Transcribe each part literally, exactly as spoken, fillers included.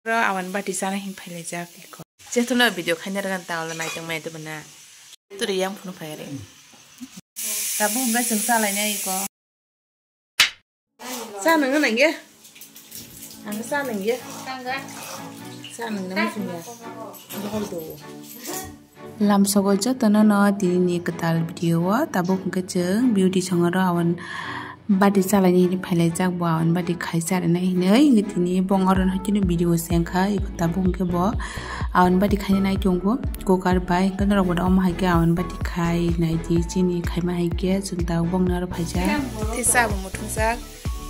Ro awan bati chana hin phailaijak iko. Chethono video khaina rwgan ta ola naitong mai tubuna. Turi yang phunu phai re. Tabuk hwnkhe chwng chalainai iko. Cha nangna nangya. Ang cha nangya. Cha nangna muchungya. Bohol do. Lamsogo jotono no tini ni kwtal video o tabuk hwnkhe chwng beauty songaro awan bati chalaini hinwi phailaijak bo awan bati khai charwnai hinwi hwnkhe tini bong oro no hakhe no video se wngkha iko tabuk hwnkhe bo awan bati khaina nai tongo cooker bai hwnkhe norok bo omo hai khe awan bati khai nai di chini khaima hai khe chwng tabuk bongni oro phaijak tei cha bo muthungjak.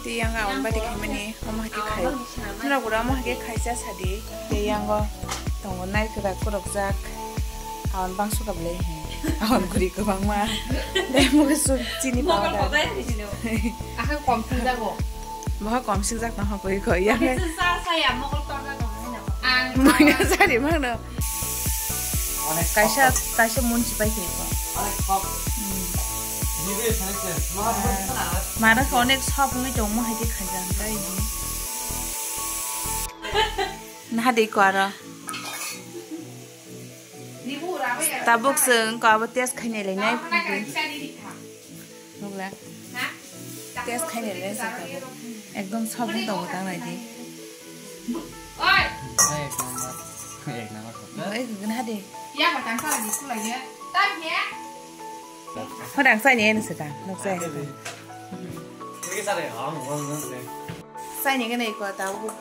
Tei yang awan bati khaimani omo hai khe khai. Norok bo omo hai khe khaisa sadi. Tei yango tongo naikra khorokjak. Awan bangso kablai he. Awan guri kwbangma. Tei mugo suk chini powder. Akhe kom singjago. Boha kom singjak no hokoi ko. Yang he. Sa sa ya mokol torga ko hai na. Ang. Buina sari mangno. Kaisa, kaisa mun sipai khe ko. Mara khe onek sop wngwi tongmo hai khe khaijak kha ini. Naha de ko aro. Tabuk chwng ko abo test khainai lainai. Nukla. Test khainai le sa tabuk. Ekdom sabun tongo tang nai di. Oi. Ek number. Ek number. Oi, guna di. Ya, batang sa di kula ya. Tam ya. Hodang sa ni enu seta. Nok sa. Sa ni gana iko tabuk.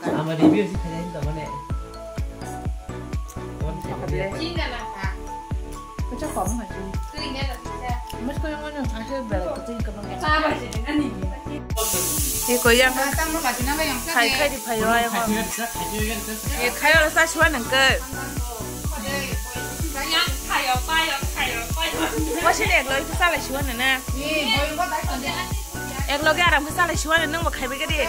Ama review si khaina hin tongmani. Kachak kom hai. Mas ko yang mana? Asal berak kecil kemang ya. Iko yang khai khai di phayo ay ko. Ye khai ora sa shuwa nang ke. Wasi dek loi sa la shuwa nang na. Ek loge aram ke sa la shuwa nang nang bo khai be ke di.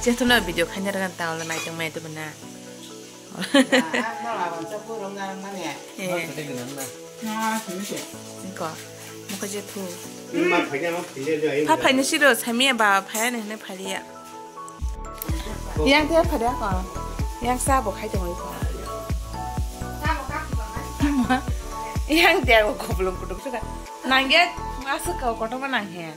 Chethono video khaina rwgan ta ola naitong mai tubuna. Eh. Ko. Mukha je thu. Pha phaini siro samiya ba phaya ne ne phaliya. Yang te phada ko. Yang sa bo khai tong ko. Yang te ko ko belum kutuk suka. Nangge masuk ko kotor ma nang he.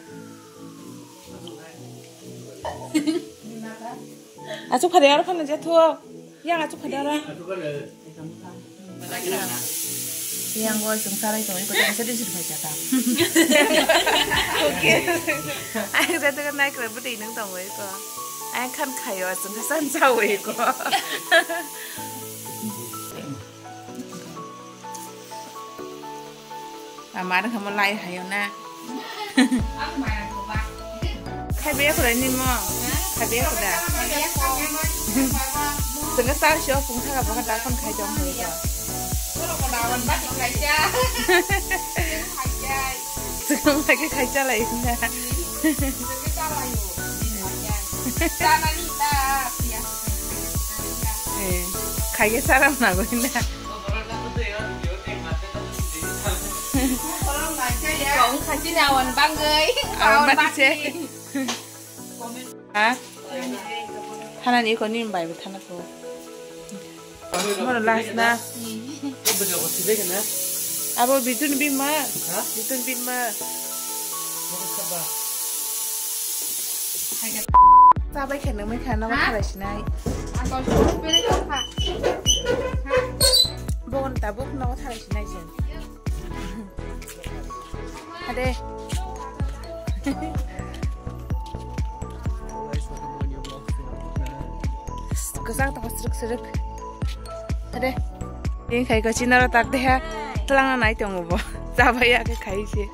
Achu phade aro phana je thuo. Yang achu phade aro. Yang go chung sarai to ko ta sedi sir phai jata. Okay. Ai jata ka nai kra budi nang tong ko. Ai khan khayo chung san sa ko. Amar kamo lai hayo na. Khai be khura ni mo. Khai be khura. Tengah sal sio pung thaka bahar dakon khai jong hai ko. Tengah lagi khai chalai na. Eh, khai ke saram na goi na. Kong khachini awan bangwi. Awan bati se. Ha? Thana ni ko ni bai thana ko. Moro last na. Abo bitun bima. Bitun bima. Sabai khe nungwi kha nogo thalai sinai. Bogon tabuk nogo thalai sinai se. Hade. Kwchang tongo srwk srwk. Hade. Tini khai ko chinaro tak deha. Twlangna nai tongo bo. Chabai ya khe khai se.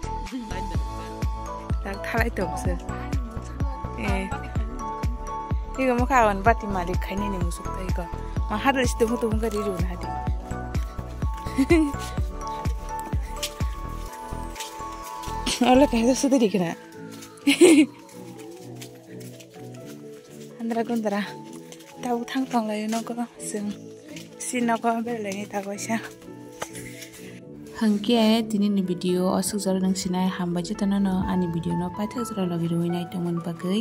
Tak thalai tong se. Eh. Iko mokha awan bati malik khainani musuk tai ko. Ma hadal si tumu tumu gari runa hadi. Ola kaisa sudari kena. Andra gundra. Tau thang tong lai nogo sing. Si nogo berlai ni tago sa. Hwnkhe tini ni video o swk jora nang sinai hambai jotono no ani video no paithak jora logi rwui nai tongmani bagwi.